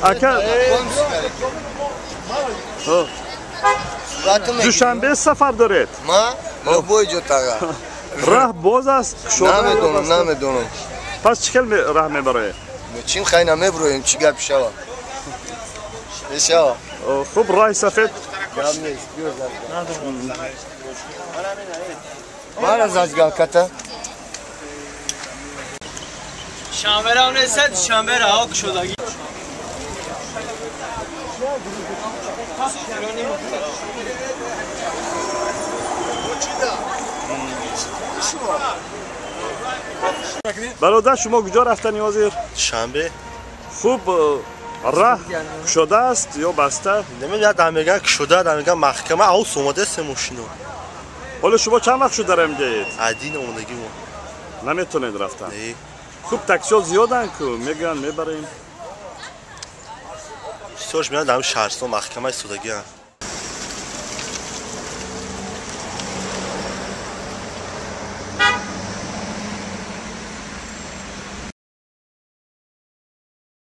Ака Душанбе сафар доред? Ма? Любой ҷо тага. Раҳ боз аст? Намедонам, намедонам. Пас чӣ хел раҳ мебароед? Чим хай намеброем, чӣ гап шава? Мешава. Хуб, роҳи сафед. Гап нест, биё мара зажигалката. Шанберам нест, душанбе раҳо кушодагӣ. Бародар, шумо куҷо рафтани ҳозир? Душанбе. Хуб, раҳ кушода аст ё баста? Намедонам, дам мегӯянд кушода, дам мегӯянд маҳкама, авс омодаст мошино. Ҳоло шумо чанд вақт шуд дар инҷаед? Адин омодагӣ мо. Наметонед рафтан? Не. Хуб, таксиҳо зиёданд ку, мегӯянд мебарем. Бисёрш меянд дар шаҳристон маҳкама истодагианд.